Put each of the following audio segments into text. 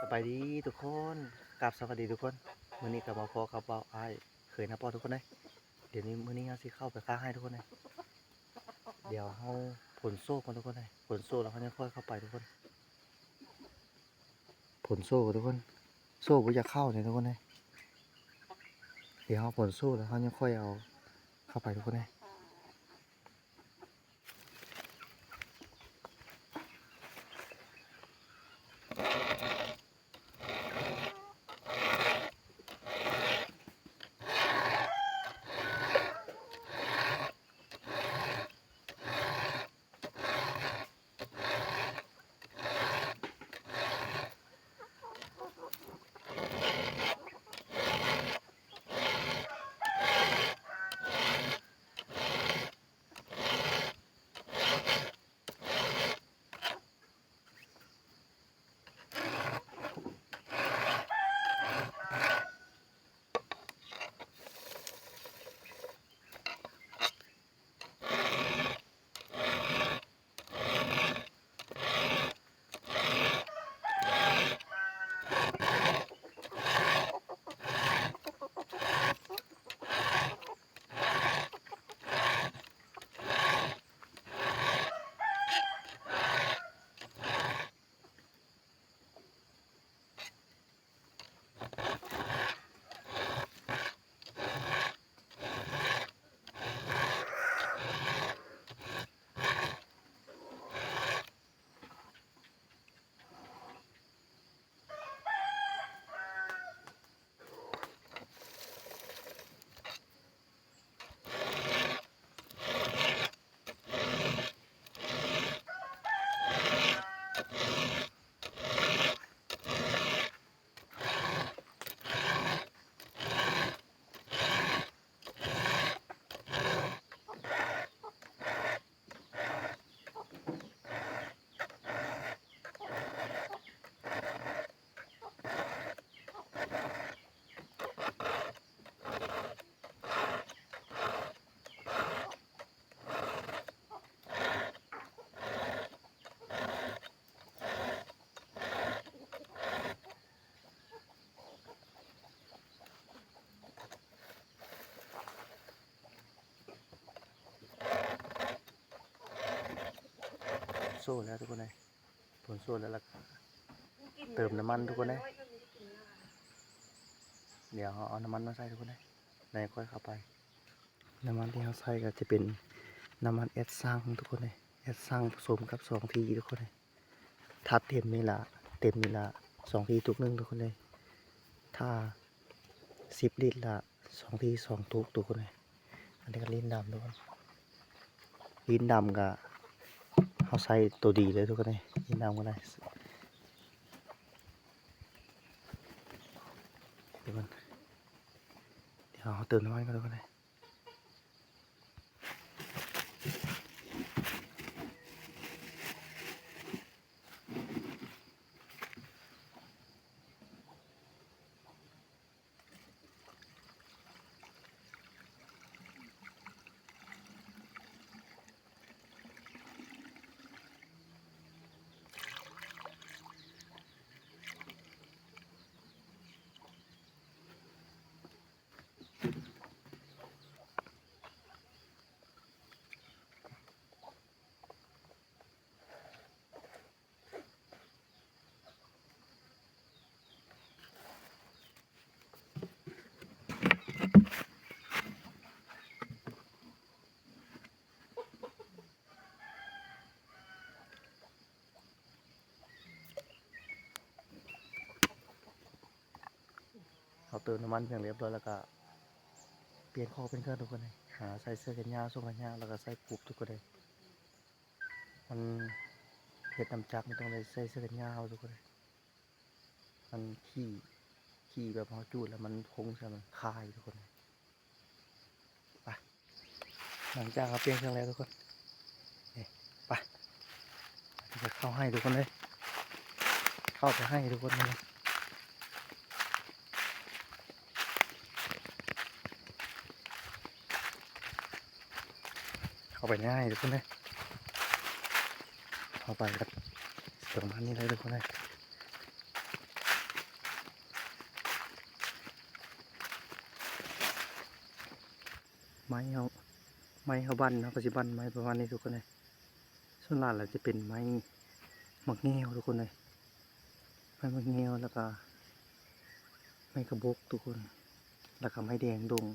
ສະບາຍດີທຸກຄົນ ກາບສະຫວັດດີທຸກຄົນ. ມື້ນີ້ກໍມາພໍ້ກັບບ່າວອ້າຍເຄີຍນະເປົາະທຸກຄົນເອີຍ. ດຽວນີ້ ມື້ນີ້ເຮົາຊິເຂົ້າໄປຄ້າໄຮ່ທຸກຄົນເອີຍ. ດຽວເຮົາຝົນໂຊກກ່ອນທຸກຄົນເອີຍ. ຝົນໂຊກແລ້ວເຮົາຍັງຄ່ອຍເຂົ້າໄປທຸກຄົນ. ຝົນໂຊກທຸກຄົນ ໂຊກບໍ່ຢາກເຂົ້າເລີຍທຸກຄົນເອີຍ. ດຽວເຮົາຝົນໂຊກແລ້ວເຮົາຍັງຄ່ອຍເອົາເຂົ້າໄປທຸກຄົນເອີຍ. ໂຊແລ້ວທຸກຄົນເອີຍ ຝົນໂຊແລ້ວ ແລ້ວກໍເຕີມນ້ຳມັນທຸກຄົນເອີຍ. ດຽວເຮົາເອົານ້ຳມັນມາໃສ່ທຸກຄົນເອີຍ ແລ້ວຄ່ອຍເຂົ້າໄປ. ນ້ຳມັນທີ່ເຮົາໃສ່ກໍຈະເປັນນ້ຳມັນແອັດຊັງທຸກຄົນເອີຍ ແອັດຊັງປະສົມກັບສອງທີທຸກຄົນເອີຍ. ຖ້າເຕັມນີ້ລະ ເຕັມນີ້ລະ ສອງທີຕຸກໜຶ່ງທຸກຄົນເອີຍ. ຖ້າສິບລິດລະ ສອງທີສອງຕຸກທຸກຄົນເອີຍ. ອັນນີ້ກໍລີນດຳທຸກຄົນ ລີນດຳກໍເຮົາໃຊ້ໂຕດີເລີຍທຸກຄົນເອີຍ. ລີນດຳກໍໄດ້ທຸກຄົນ. ດຽວເຮົາເຕີມນ້ຳມັນກ່ອນທຸກຄົນເອີຍ. ເຮົາເຕີມນ້ຳມັນເປັນທີ່ຮຽບຮ້ອຍແລ້ວກະປ່ຽນຄອກປ່ຽນເຄື່ອງທຸກຄົນເອີຍ. ຫາໃສ່ເສື້ອແຂນຍາວ ສົ້ງແຂນຍາວ ແລ້ວກະໃສ່ກຸບທຸກຄົນເອີຍ. ມັນເຮັດນ້ຳຈັກ ມັນຕ້ອງໄດ້ໃສ່ເສື້ອແຂນຍາວທຸກຄົນເອີຍ. ມັນຂີ້ ຂີ້ແບບເຮົາຈູດແລ້ວມັນຄົງໃສ່ ມັນຄາຍທຸກຄົນເອີຍ. ໄປ ຫຼັງຈາກເຮົາປ່ຽນເຄື່ອງແລ້ວທຸກຄົນ ນີ້ ໄປ ເຂົ້າໄຮ່ທຸກຄົນເອີຍ ເຂົ້າໄປໄຮ່ທຸກຄົນເອີຍ ເຂົ້າໄປໃນໄຮ່ທຸກຄົນເອີຍ. ເຂົ້າໄປກໍປະມານນີ້ເລີຍທຸກຄົນເອີຍ. ໄມ້ເຮົາ ໄມ້ເຮົາບັ້ນ ເຮົາກໍຊິບັ້ນໄມ້ປະມານນີ້ທຸກຄົນເອີຍ. ສ່ວນຫຼາຍແລ້ວຈະເປັນໄມ້ໝາກແງວທຸກຄົນເອີຍ ໄມ້ໝາກແງວ ແລ້ວກໍໄມ້ກະບົກທຸກຄົນ ແລ້ວກໍໄມ້ແດງດົງ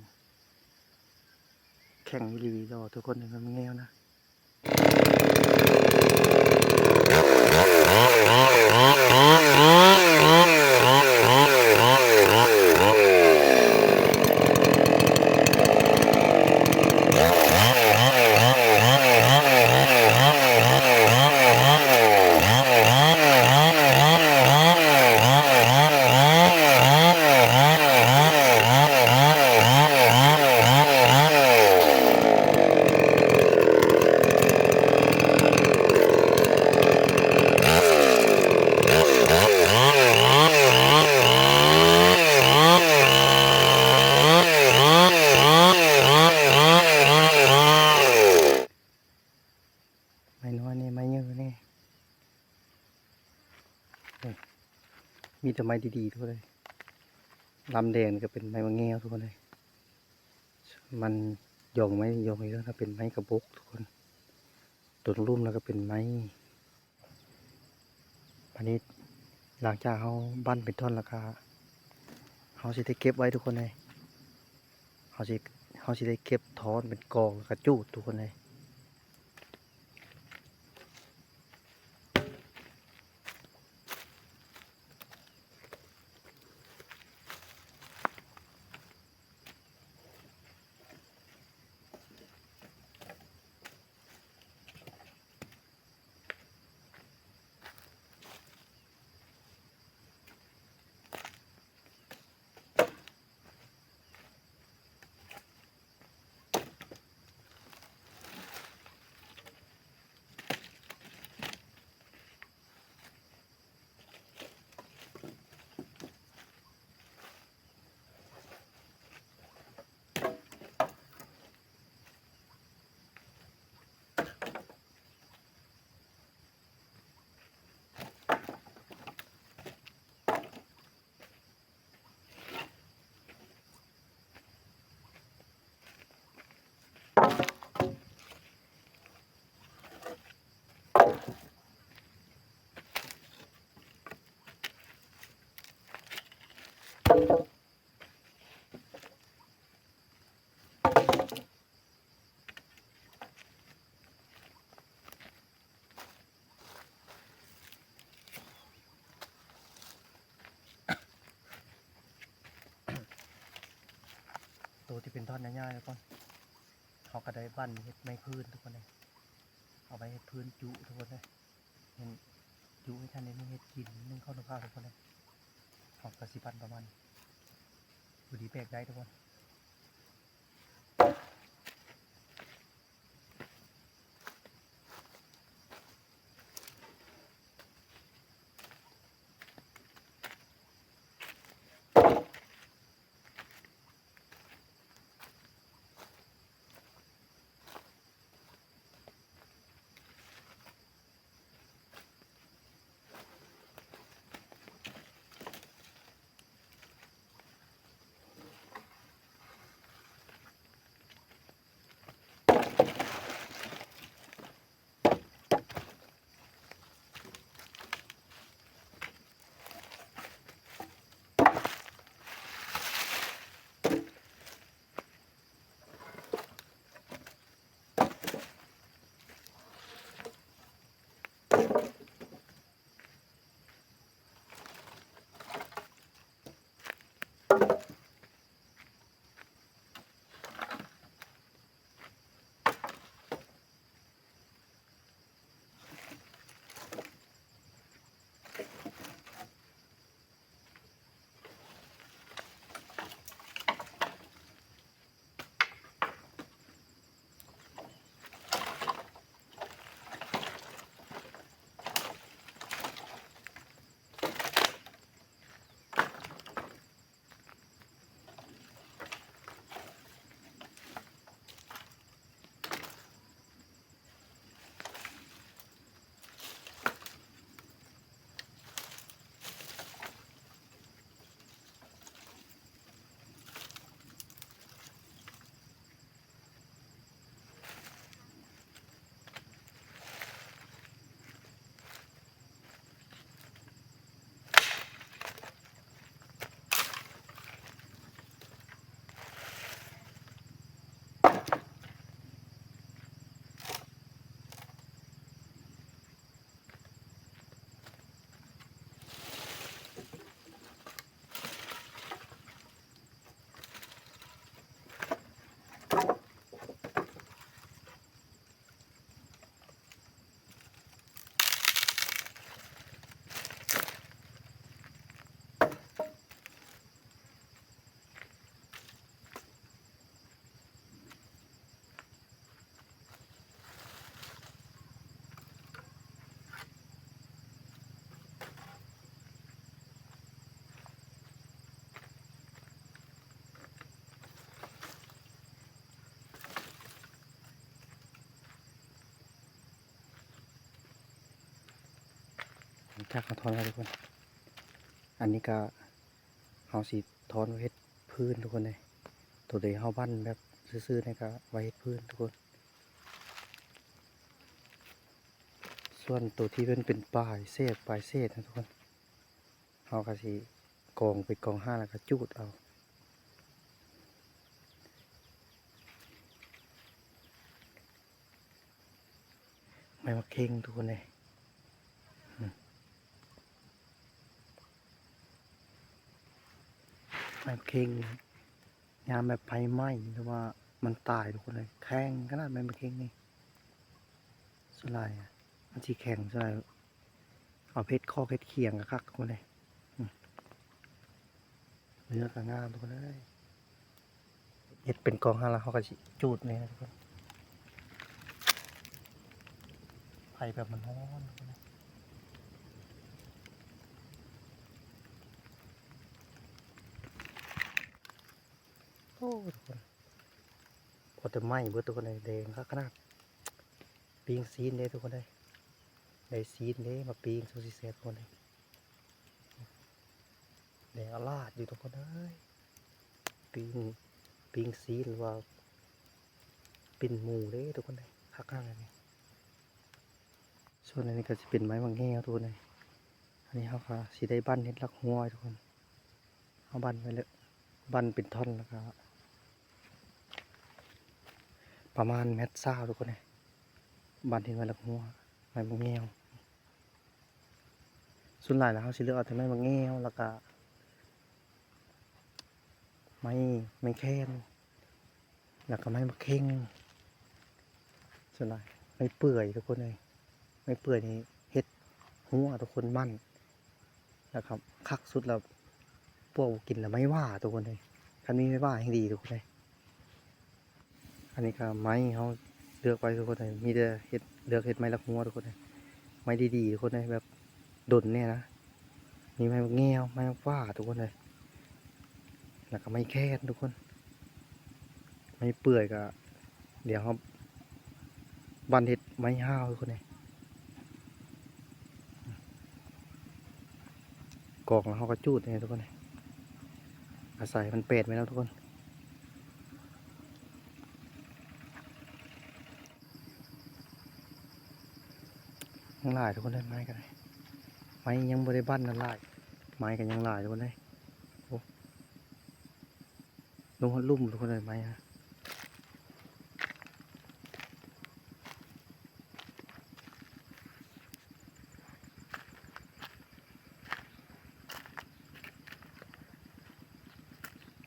ແຂງອີ່ຫຼີດອກທຸກຄົນເອີຍ ໄມ້ໝາກແງວນະ. ໄມ້ນ້ອຍແດ່ ໄມ້ໃຫຍ່ແດ່ ນີ້ ມີແຕ່ໄມ້ດີໆ ທຸກຄົນເອີຍ. ລຳແດງນີ້ກໍເປັນໄມ້ໝາກແງວ ທຸກຄົນເອີຍ. ມັນຢອງໄມ້ ຢອງນີ້ກໍເປັນໄມ້ກະບົກທຸກຄົນ. ຕົວລຸ່ມແລ້ວກໍເປັນໄມ້ ບາດນີ້ຫຼັງຈາກເຮົາບັ້ນເປັນທ່ອນແລ້ວກໍ ເຮົາຊິໄດ້ເກັບໄວ້ທຸກຄົນເອີຍ. ເຮົາຊິ ເຮົາຊິໄດ້ເກັບທ່ອນເປັນກອງ ແລ້ວກໍຈູດທຸກຄົນເອີຍ. ໂຕທີ່ເປັນທ່ອນໃຫຍ່ໆ ທຸກຄົນ ເຮົາກໍໄດ້ບັ້ນເຮັດໄມ້ພື້ນທຸກຄົນເອີຍ ເອົາໄວ້ເຮັດພື້ນຈຸທຸກຄົນເອີຍ ເຮັດຈຸໃຫ້ທ່ານໄດ້ໜຶ່ງເຮັດກິນ ໜຶ່ງເຂົ້າໜຶ່ງປາທຸກຄົນເອີຍ. ເຮົາກໍຊິບັ້ນປະມານນີ້ ພໍດີແບກໄດ້ທຸກຄົນ. ໂຕ ຈາກເຮົາຖອນແລ້ວທຸກຄົນ ອັນນີ້ກະເຮົາຊິຖອນໄວ້ເຮັດພື້ນທຸກຄົນເອີຍ. ໂຕໃດເຮົາບັ້ນແບບຊື່ໆນີ້ກະໄວ້ເຮັດພື້ນທຸກຄົນ. ສ່ວນໂຕທີ່ມັນເປັນປາຍເສກ ປາຍເສກນະທຸກຄົນ ເຮົາກະຊິກອງເປັນກອງຫ້າ ແລ້ວກະຈູດເອົາ. ໄມ້ໝາກເຄັ່ງທຸກຄົນເອີຍ ໄມ້ໝາກເຄັ່ງ ຍາມແບບໄຟໄໝ້ ຫຼືວ່າມັນຕາຍທຸກຄົນເອີຍ ແຂງຂະໜາດໄມ້ໝາກເຄັ່ງນີ້. ສ່ວນຫຼາຍມັນຊິແຂງ ສ່ວນຫຼາຍ ເອົາເຮັດຄອກເຮັດຂຽງກະຄັກທຸກຄົນເອີຍ. ເນື້ອກະງາມທຸກຄົນເອີຍ ເຮັດເປັນກອງຫັ້ນລະ ເຮົາກະຊິຈູດນີ້ນະທຸກຄົນ. ໄຟແບບມັນຮ້ອນທຸກຄົນເອີຍ ໂອ້ ທຸກຄົນ ພໍແຕ່ໄໝ້ເບິດທຸກຄົນເອີຍ ແດງຄັກຂະໜາດ. ປີ້ງຊີ້ນເດ້ທຸກຄົນເອີຍ ໄດ້ຊີ້ນເດ້ມາປີ້ງ ສົງຊິແຊບທຸກຄົນເອີຍ. ແດງອະຫຼາດຢູ່ທຸກຄົນເອີຍ ປີ້ງ ປີ້ງຊີ້ນ ຫຼືວ່າປີ້ງໝູເດ້ທຸກຄົນເອີຍ ຄັກຂະໜາດນີ້. ສ່ວນອັນນີ້ກະຊິເປັນໄມ້ໝາກແງວທຸກຄົນເອີຍ ອັນນີ້ເຮົາກະຊິໄດ້ບັ້ນເຮັດຫຼັກຮົ້ວທຸກຄົນ. ເຮົາບັ້ນໄວ້ເລີຍ ບັ້ນເປັນທ່ອນ ແລ້ວກະປະມານແມັດຊາວທຸກຄົນເອີຍ ບັ້ນເຮັດໄວ້ຫຼັກຮົ້ວ ໄມ້ໝາກແງວ. ສ່ວນຫຼາຍແລ້ວເຮົາຊິເລືອກເອົາແຕ່ໄມ້ໝາກແງວ ແລ້ວກະໄມ້ ໄມ້ແຄນ ແລ້ວກະໄມ້ໝາກເຄັ່ງ. ສ່ວນຫຼາຍໄມ້ເປື່ອຍທຸກຄົນເອີຍ ໄມ້ເປື່ອຍນີ້ເຮັດຮົ້ວທຸກຄົນ ມັນ ແລ້ວກະຄັກສຸດລະ ພວກບໍ່ກິນລະໄມ້ຫວ້າທຸກຄົນເອີຍ ຄັນມີໄມ້ຫວ້າແຮ່ງດີທຸກຄົນເອີຍ. ອັນນີ້ກະໄມ້ເຮົາເລືອກໄວ້ທຸກຄົນເອີຍ ມີແຕ່ເຮັດ ເລືອກເຮັດໄມ້ຫຼັກຮົ້ວທຸກຄົນເອີຍ ໄມ້ດີໆທຸກຄົນເອີຍ ແບບດົນແນ່ນະ. ມີໄມ້ໝາກແງວ ໄມ້ໝາກຫວ້າທຸກຄົນເອີຍ ແລ້ວກະໄມ້ແຄນທຸກຄົນ. ໄມ້ເປື່ອຍກະ ດຽວເຮົາບັ້ນເຮັດໄມ້ຫ້າວທຸກຄົນເອີຍ ກອງແລ້ວເຮົາກະຈູດນີ້ທຸກຄົນເອີຍ ອາໄສມັນແປນໄວ້ແລ້ວທຸກຄົນ. ຍັງຫຼາຍທຸກຄົນເອີຍ ໄມ້ກະໄດ້ ໄມ້ຍັງບໍ່ໄດ້ບັ້ນນັ້ນຫຼາຍ ໄມ້ກະຍັງຫຼາຍທຸກຄົນເອີຍ. ໂອ້ ລົງຮອດລຸ່ມທຸກຄົນເອີຍ ໄມ້ນະ.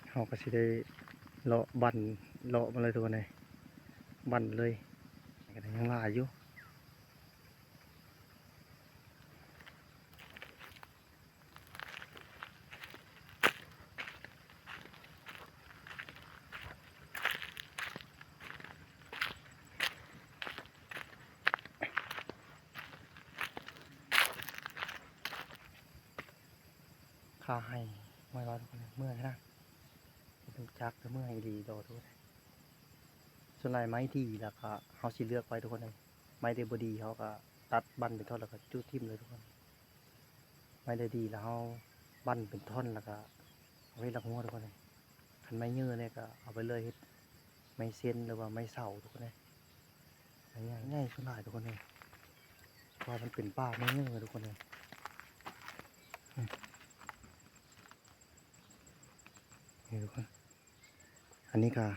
ເຮົາກະຊິໄດ້ເລາະບັ້ນ ເລາະມາເລີຍທຸກຄົນເອີຍ ບັ້ນເລີຍ ກະໄດ້ຍັງຫຼາຍຢູ່. ຄາໄຮ່ ເມື່ອຍບໍ່ທຸກຄົນ ເມື່ອຍຂະໜາດ ເຮັດຈັກກະເມື່ອຍອີ່ຫຼີດອກທຸກຄົນ. ສ່ວນຫຼາຍໄມ້ດີແລ້ວກະເຮົາຊິເລືອກໄວ້ທຸກຄົນເອີຍ ໄມ້ໃດບໍ່ດີເຮົາກະຕັດບັ້ນເປັນທ່ອນ ແລ້ວກະຈູດຖິ້ມເລີຍທຸກຄົນ. ໄມ້ໃດດີແລ້ວເຮົາບັ້ນເປັນທ່ອນ ແລ້ວກະເອົາໄວ້ຫຼັກຮົ້ວທຸກຄົນເອີຍ. ຄັນໄມ້ເຍີນີ້ກະເອົາໄປເລີຍ ເຮັດໄມ້ເຊັນ ຫຼືວ່າໄມ້ເສົາທຸກຄົນເອີຍ. ໄມ້ໃຫຍ່ ໃຫຍ່ສ່ວນຫຼາຍທຸກຄົນເອີຍ ເພາະວ່າມັນເປັນປ່າໄມ້ເຍີທຸກຄົນເອີຍ. ນີ້ທຸກຄົນ ອັນນີ້ກະ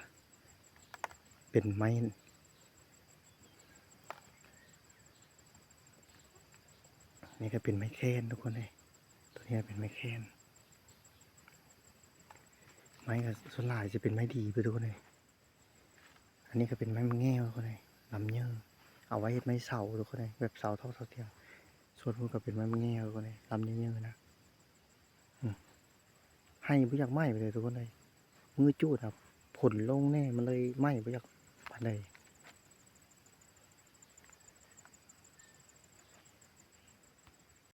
ເປັນໄມ້ ນີ້ກະເປັນໄມ້ແຄນທຸກຄົນເອີຍ ໂຕນີ້ເປັນໄມ້ແຄນ. ໄມ້ກະສ່ວນຫຼາຍຊິເປັນໄມ້ດີເບິດທຸກຄົນເອີຍ. ອັນນີ້ກະເປັນໄມ້ໝາກແງວທຸກຄົນເອີຍ ລຳເຍີ ເອົາໄວ້ເຮັດໄມ້ເສົາທຸກຄົນເອີຍ ແບບເສົາຖອກເສົາຖຽງ. ສ່ວນພຸ້ນກະເປັນໄມ້ໝາກແງວທຸກຄົນເອີຍ ລຳເຍີໆນະ. ໄຮ່ບໍ່ຢາກໄໝ້ປານໃດທຸກຄົນເອີຍ ມື້ຈູດນະ ຝົນລົງແນ່ ມັນເລີຍໄໝ້ບໍ່ຢາກປານໃດ.